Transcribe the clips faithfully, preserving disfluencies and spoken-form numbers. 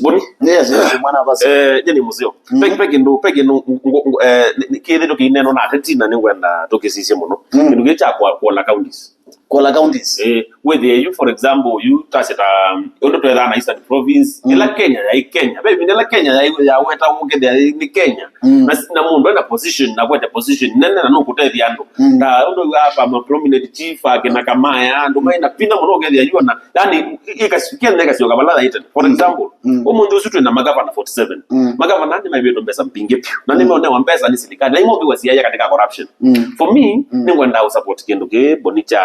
Boni? Yes, yes, mwana basi. Eh, nyeni museo. Mm. Peki peki ndo, peki ndo, ngo- ngo- eh, ni- ni- kĩthĩ tũkĩineno na ateti na nĩngwenda tũkĩsisye mũno. Mm. Kĩndũ kĩĩ kya kwa- kuola counties. Kuola counties. Eh, wĩthĩe yu, for example, yu taseta, um, ũndũ twethaa na Eastern Province, mm, ĩla Kenya yaĩ Kenya. Ve ĩvinda ĩla Kenya yaĩ yaweta ũkethĩa nĩ Kenya. Mm. Na, na mũndũ ena position, na kwete position nene na nũkũtethya andũ. Mm. Ta ũndũ wa hapa ma prominent chief, akina Kamaya, andũ maĩ na pina mũno ũkethĩa yu ona. Yani, ĩkasi- Kenya ĩkasyoka vala yaĩ tene. For example, mm, ũmũnthĩ ũsu twĩ na magavana forty seven. Mm. Magavana nĩmaivĩtwe mbesa mbingĩ piũ. Na nĩmeonewa mbesa nĩ silikali. Na imombiwa siaya katika corruption. Mm. For me, mm, nĩngwenda ũsupport kĩndũ kĩ mboni kya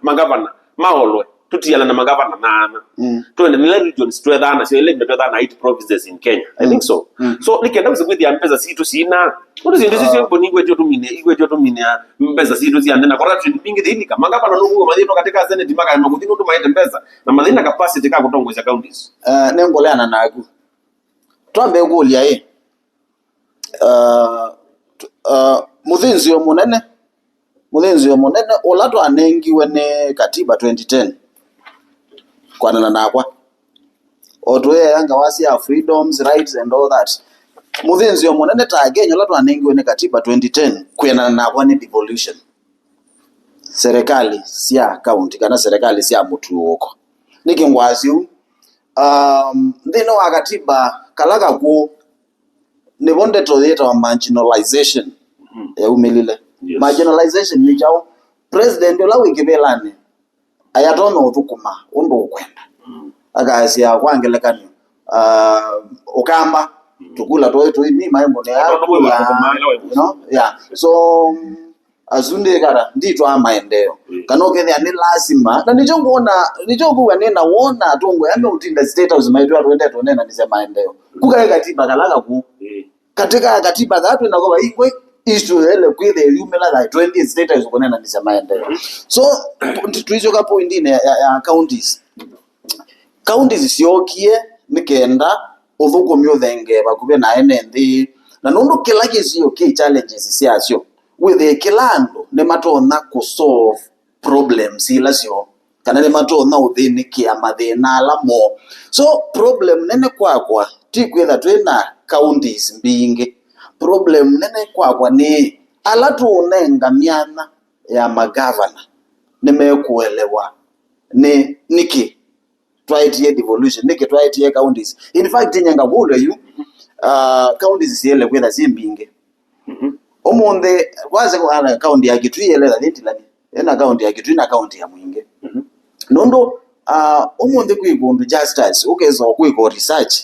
magavana maolwe. Tũtiana na magavana na ana. Mm. Twende nila regions twethaa nasyo, ila ivĩnda twethaa na eight provinces in Kenya. I think so. Mm. So, nĩkenda kũsikwĩthĩa mbesa sitũ sina. Ũndũ syĩndũ sisyo mboni igwetio tũmine, igwetio tũmine mbesa sitũ sya nthĩ na corruption mbingĩ thĩinĩ ka. Magavana nũkuo mathĩtwa katika senate makaema kũthi nũndũ maete mbesa. Na mathĩna capacity ka kũtongoesya counties. Uh, nĩngũleana naku. Twambe kũlya ĩ, uh, uh, mũthĩnzĩo mũnene, mũthĩnzĩo mũnene ũla twanengiwe nĩ katiba twenty ten, kwanana nakwa, o tũyea ngawa sya freedoms, rights and all that, mũthĩnzĩo mũnene ta Akenya ũla twanengiwe nĩ katiba twenty ten kwĩanana nakwa nĩ devolution. Serikali sya kaunti kana serikali sya mũtuũko. Nĩkĩ ngwasya ũu? Um, nthĩnĩ wa katiba kala kakũũ, nĩvo ndeto yĩtawa marginalization yaumĩlile. Yes. Marginalization nĩ kyaũ? President ũla wĩ kĩvĩlanĩ ayatonya ũthũkũma ũndũ ũkwenda. Akasya kwa ngelekany'o, uh, Ũkamba, tũkula tũĩ tũi, mi maĩ mũnea kula, you know? Yeah. So, um, asu ndĩkata nditwaa maendeeo. Mm. Kana ũkethĩa nĩ lasima, na nĩkyo ngwona, nĩkyo ngũwa nĩ na wona atũngũ ame ũtinda State House maitwĩa twende tũnenanĩsya maendeeo. Kukaĩ katiba kala kakũũ. Mm. Katika katiba kaa twĩ nako vaingwe issue ele kwĩthĩa yumĩla tha twenty State House kũnenanĩsya maendeeo. So, tũisyoka pointini ya, ya, ya counties. Counties syookie nĩ kenda ũthũkũmi ũthengee vakuvĩ na ene nthĩ, na nũndũ kĩla kĩsio kĩ challenges syasyo, wĩthĩe kĩla andũ nĩmatonya kũsolve problems ila syoo, kana nĩmatonya ũthĩnĩkĩa mathĩna ala moo. So problem nene kwakwa ti kwĩtha twĩ na counties mbingĩ. Problem nene kwakwa nĩ ala tũũnenga myanya ya magavana nĩmekũelewa nĩ nĩkĩ twaetie devolution, nĩkĩ twaetie counties. In fact, nyenga kũlya yu, uh, counties siele kwĩtha syĩ mbingĩ. Mhm. Ũmũnthĩ, kwanza kwa county ya Kitui ele tha thĩndilani, ena county ya Kitui na county ya Mwingi. Mhm. Nũndũ, uh, ũmũnthĩ kwĩ kũndũ Justus ũkesa kwĩka research,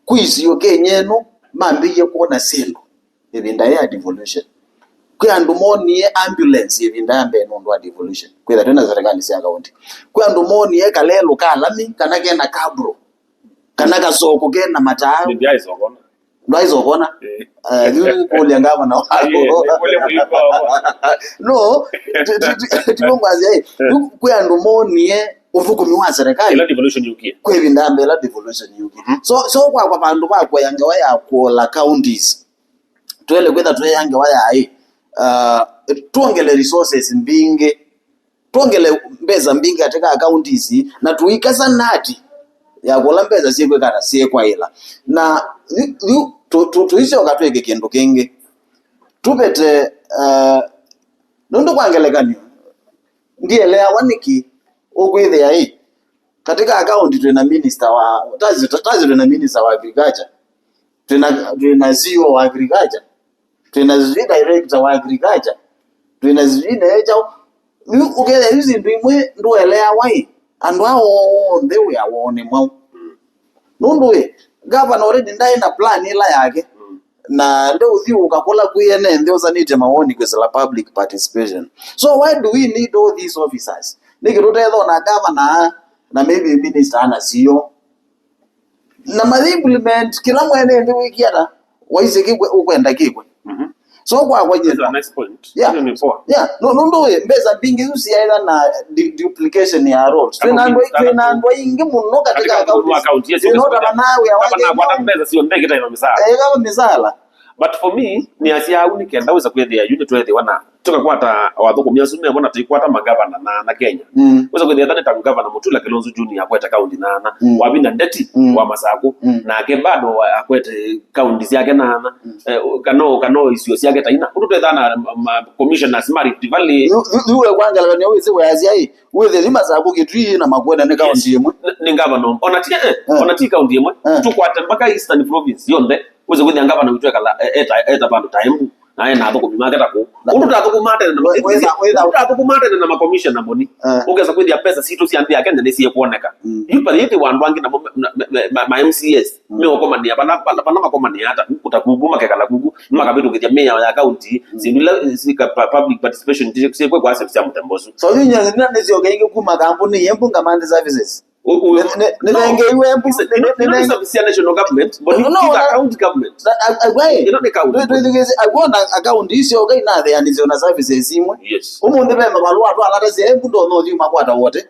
kwĩ isio Kenya ĩno mambĩie kwona syĩndũ ĩvinda ya devolution. Kwĩ andũ monie ambulance ĩvinda ya mbee nũndũ wa devolution. Kwĩtha twĩna serikali sya kaunti. Kwĩ andũ monie kalelũ ka lami kana kena kabro, kana kasoko kena mataa. Nĩndyaisokona. Ndwaisokona? Eh. Eh, yu kũlya ngavana wako. Eh, nĩkũlya mũyĩko wako. No, ti- ti- ti- tiguo ngwasya, eh. Yu kwĩ andũ monie ũthũkũmi wa serikali. Ĩla devolution yũkie. Kwĩ ĩvinda ya mbee ĩla devolution yũkie. Mhm. So, so kwakwa vandũ va kũea ngewa ya kũola counties, twele kwĩtha twĩya ngewa yaĩ, uh, twongele resources mbingĩ, twongele mbesa mbingĩ katika akaunti ici, na tũikasa nati ya kũla mbesa syĩkwĩkana syĩkwaĩla. Na yu- yu- tu- tu- tũisyoka twĩke kĩndũ kĩngĩ. Tũvete, uh, nũndũ kwa ngelekany'o, ndieleawa nĩkĩ ũkwĩthĩa ĩ, katika akaunti twĩna minister wa tazi, tazi twĩna minister wa agriculture, twĩna twĩna C E O wa agriculture, twĩna sijui director wa agriculture, twĩna sijui neja. Yu ũkethĩa yu syĩndũ imwe ndũeleawa ĩ, andũ aa onthe wĩa woo nĩ mwaũ? Nũndũ ĩ, gavana already ndaĩ na plan ĩla yake, na ndeũthiũũka kũla kwĩ ene nthĩ ũsanĩtye mawoni kwĩsĩla public participation. So why do we need all these officers? Nĩkĩ tũtethona gavana na maybe minister na C E O? Na ma implement kĩla mwene nthĩ wĩkie ata, waisye kĩkwe, ũkwenda kĩkwe. Mhm. So kwakwa nyie That's a nice point. Yeah. Hiyo ni poa. Yeah, no, no, no, eh, mbesa mbingĩ isu siaĩla na du- duplication ya roles. Twĩna andũ, twĩna andũ aingĩ mũno katika akaunti. Yes, yes, yes. Twĩna ũtavanawe wa kama na kwa mbesa sio mbeki tayo misala. Eh, kama misala. But for me, ni asia au nikenda weza kwethia unit twethiwa na Tũkakwata athũkũmi asu me vo na tũikwata mangavana nana Kenya. Mm. Wĩsa kwĩthĩa ta nĩ ta ngavana Mutula Kilonzo Junior akwete kaunti nana. Mm. Wavinya Ndeti Mm. wa Masaku. Mm. Nake bado wa- akwete kaunti syake nana. Mm. Eh, kana, kana isio syake ta ina. Ũndũ twethaa na ma, ma commissioners ma Rift Valley. Yu, yu, yu we kwangalana nĩ wĩsĩ weasya ĩ, wĩthĩa yu Masaku, Kitui na Makueni nĩ kaunti ĩmwe. Nĩ, nĩ ngavana. Ona ti, eh, Eh. ona ti kaunti ĩmwe. Eh. Tũkwate mpaka Eastern Province yonthe. Wĩsa kwĩthĩa ngavana witũ ekala, e- eta, eta vandũ ta Embu. Na ena athũkũmi make ta kũu. Na ũndũ tathũkũmaa tene na we- wĩtha- wĩtha- ũndũ tathũkũmaa tene na makomishona moni. Eh. Ũkesa kwĩthĩa pesa sitũ sya nthĩ ya Kenya nĩsiĩkwoneka. Mm. Yu payĩthĩwa andũ angĩ namo ma, ma, ma, ma M C As Mm. meũkomanĩa vala, vala, vala makomanĩa ata kuku ta kuku, makekala kuku, makavĩtũkĩthya mĩao ya kaunti, Mm. syĩndũ ila syĩka pa- public participation syĩkwekwa asset sya mũthemba ũsu. So, yu nyanya nĩsyoka ingĩ kuma kambuni yembu ngamandi services. Nĩthengeiwe mbu. It's a, you know, you know, it's a, it's a national government, but no, it's a county government. Ino ni county. Agwona akaunti icio kai natheanĩsyo na services imwe. Yes. Ũmũnthĩ ve mavalũa twalata sya mbu ndono thiu makwata wote.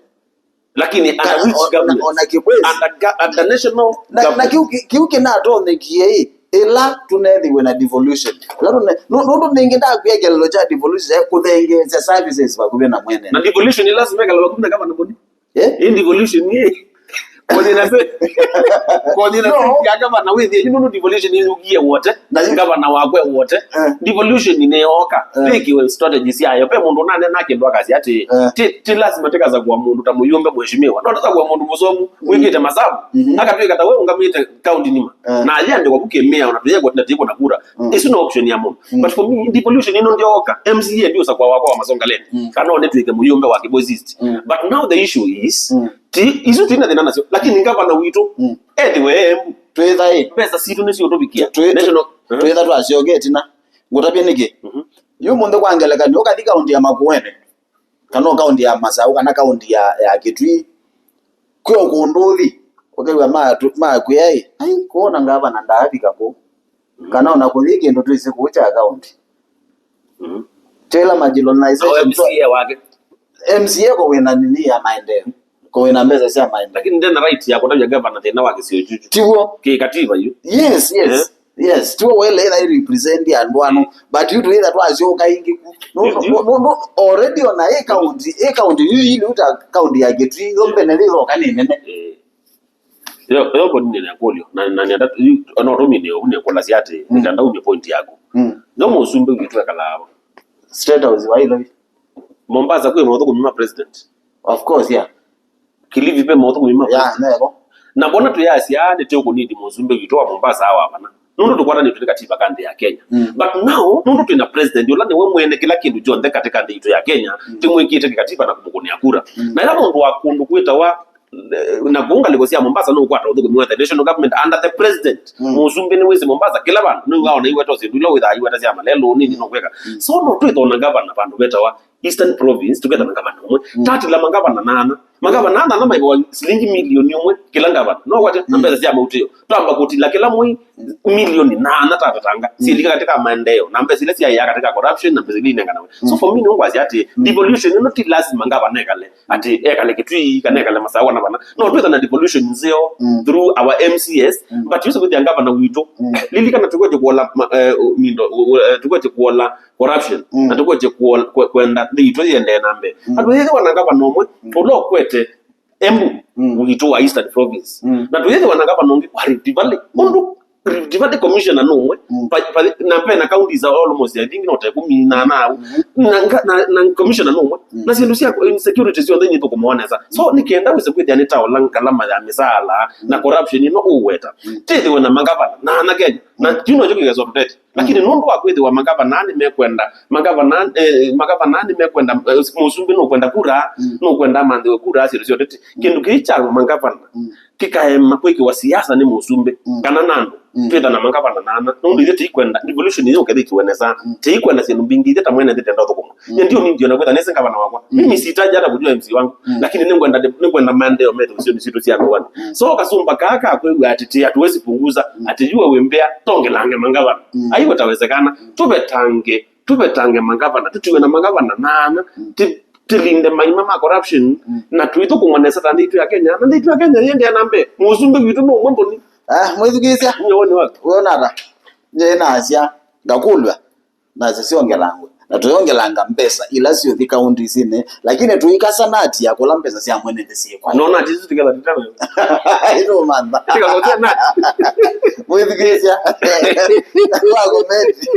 Lakini under which government? Ona kibwezi. Under ga- under national government. Na kiu ki- kiu kinatonyekie ĩ ĩla tunethiwe na devolution. Ĩla tune- nũ- nũndũ nĩngĩ ndakwĩa kĩlelo kya devolution ya kũthengeesya services vakuvĩ na mwene. Na devolution ĩla lazima ĩkala vakuvĩ na gavana moni. Eh? Ĩ devolution ĩ. Konyina se. Konyina se ya gavana wĩthie yu nũndũ devolution ĩyũkie wote. Na yu- gavana wakwe wote. Eh. Devolution nĩyoka. Eh. Twĩkiwe strategy syayo. Pe mũndũ ũnanena kĩndũ akasya atĩ, Eh. ti, ti lazima tĩkasakua mũndũ ta mũyũmbe mheshimiwa. No tũsakua mũndũ mũsomu, Mm. wĩkĩte masavu. Mhm. Akatwĩka ta we ũngamĩte kaunti nima. Eh. Na ayandĩkwa kũkĩmĩa ona tũyekwa na tĩkwa na kura. Mm. Isu no option ya mũndũ. Mm. But for me, devolution ĩno ndyoka. M C A ndiũsakwa wakwa wa Masongaleni. Mm. Kana one twĩke mũyũmbe wa Kibwezi East. Mm. But now the issue is, Mm. ti, isu tina thĩna nasyo. Lakini ngavana witũ, Mm. ethiwe e Embu. Twĩtha ĩ. Pesa situ nĩcio tũvikia. Twĩ- National, twĩ- eh? Twĩtha twasyoke tina. Ngũtavye nĩkĩ? Mhm. Yu mũnthĩ kwa ngelekany'o, ũkathi kaunti ya Makueni. Kana o kaunti ya Masaũ, kana kaunti ya, ya Kitui. Kwĩ o kũndũ ũthi, ũkew'a matu- makwĩa ĩ, ai, kũona ngavana ndaavika kũu. Kana ona kũthi kĩndũ twĩsĩ kũu kya kaunti. Mhm. Twĩla marginalization. Na M C A wake. M C A ko wĩna nini ya maendeeo. Ko wĩna mbesa sya maendeeo. Lakini ndena right ya kũtavya gavana thĩna wa kĩsio kyu. Tiw'o. Kĩ katiba yu. Yes, yes. Eh? Yes, tiw'o wele ĩla ĩrepresent andũ ano. But yu twĩtha twasyoka ingĩ ku. Nũndũ, Ndio, ndio. nũndũ already ona ĩ county, ĩ county yu ili uta county ya Kitui, yo mbene ĩthoka nĩ nene. Eh. Yo, yo mboni nĩ kũlyo. Na, na nenda, yu, ona ũtũmine, ũmine kũlasya atĩ, Mm. nenda ndaumye point yaku. Mm. Yo mũsumbĩ witũ ekalaa ava. State House wa Nairobi. Mombasa kwĩ maũthũkũmi ma president. Of course, yeah. Kilifi ve maũthũkũmi ma Yeah, president. Nebo. Na mbona twĩasya nĩ tũkũnidi mũsumbĩ witũ wa Mombasa awa vana. Nũndũ tũkwatanĩtwe nĩ katiba ka nthĩ ya Kenya. Mm. But now, nũndũ twĩna president, ũla nĩwe mwene kĩla kĩndũ kyonthe katika nthĩ itũ ya Kenya, Mm. tĩmwĩkĩte kĩkatiba na kũmũkũnĩa kura. Mm. Na ĩla mũndũ wa kũndũ kwĩtawa, eh, na kũu ngalĩko sya Mombasa nũkwata ũthũkũmi wa the national government under the president. Mm. Mũsumbĩ nĩwĩsĩ Mombasa kĩla vandũ, nĩwaona iweta syĩndũ ila wĩthaa iweta sya malelũ, nini nũkwĩka. Mm. So no twĩthona gavana vandũ vetawa Eastern Province, tũketha mangavana ũmwe. Mm. Tatila mangavana nana. Mangavana nana maivawa silingi milioni ũmwe kĩla ngavana. No wate na Mm. mbesa sya mautĩo. Twamba kũtila kĩla mwei milioni nana tatatanga. Mm. Silika katika maendeleo. Na mbesa ile siaya katika corruption, na mbesa ile inenganawe. So Mm. for me, nĩngwasya atĩ Mm. devolution ĩno ti lazima ngavana ekale. Atĩ ekale Kitui, kana ekale Masawa na vana. No twĩtha na devolution nzeo Mm. through our M C As, Mm. but yusu kwĩthĩa ngavana witũ. Mm. Lilikana tũkwete kuola ma- eh, mindo, eh, tũkwete kuola corruption, Mm. na tũkwete kuola- kwe- kwenda nthĩ itũ yendee na mbee. Mm. Andũ ethĩwa na ngavana ũmwe, Mm. ũla ũkwete Embu, Mm. witũ wa Eastern Province. Mm. Na tũyĩthĩwa na ngavana ũngĩ wa Rift Valley. Mm. Ũndũ Rift Valley commissioner nũmwe, Mm. pa- pa- na pena counties almost, I think, not ĩkũmi na nana au. Mm-hmm. Na nga- na- na commissioner nũmwe. Mm. Na syĩndũ sya insecurity syonthe nyithũkũmawa nesa. So, Mm. nĩkenda wĩse kwĩthĩa nĩ taola ngalama ya mĩsaala na Mm. corruption ĩno ũweta. Mm. Tĩthĩwe na mangavana, na ana Kenya. Na Mm. kĩu nokyo kĩgeso tũtete. Lakini Mm. nũndũ wa kwĩthĩwa mangavana nĩmekwenda, mangavana, eh, mangavana nĩmekwenda, eh, mũsumbĩ nũkwenda kura, Mm. nũkwenda amanthiwe kura, syĩndũ syonthe. Mm. Kĩndũ kĩĩ kya mangavana Mm. kĩkaema kwĩkĩwa siasa nĩ mũsumbĩ, Mm. kana na andũ. Mm. Twĩtha na mangavana nana. Nũndũ ithe tĩikwenda, devolution ĩyo ũkethĩkiwe nesa. Mm. Tĩikwenda syĩndũ mbingĩ ithe ta mwene nthĩ ndenda ũthũkũma. Mm. Ndio mimi ndio nakwenda nese ngavana wakwa. Mm. Mimi sihitaji hata kujua M C wangu. Mm. Lakini nĩngwenda, nĩngwenda maendeleo methu sio ni situ cia kwa. Mm. So kasumba kaka kwĩw'a atĩ tĩ hatuwezi punguza, Mm. atĩ yuwe wĩ mbea, tongelange mangavana. Mm. Aiwe tawezekana, Mm. tuvetange, tuvetange mangavana, tutiwe na mangavana nana, Mm. ti- tilinde maima ma corruption, Mm. na tuithũkũma nesa ta nthĩ itũ ya Kenya, na nthĩ itũ ya Kenya yendea na mbee. Mũsumbĩ witũ no ũmwe mboni. Ah, mwĩthukĩĩsya. Nyo woni waku. Wona ata? Nye nasya, ngakulwa. Na sisyo ngelangwe. Na tũyongelanga mbesa ila syũthi kaunti isinĩ, lakini tũikasa nati ya kũla mbesa sya mwene nthĩ syĩkwa. Nona ati sisi tukela tutawe. Ĩtũmantha. Tikakotea nati. Mwĩthukĩĩsya. Wa komenti.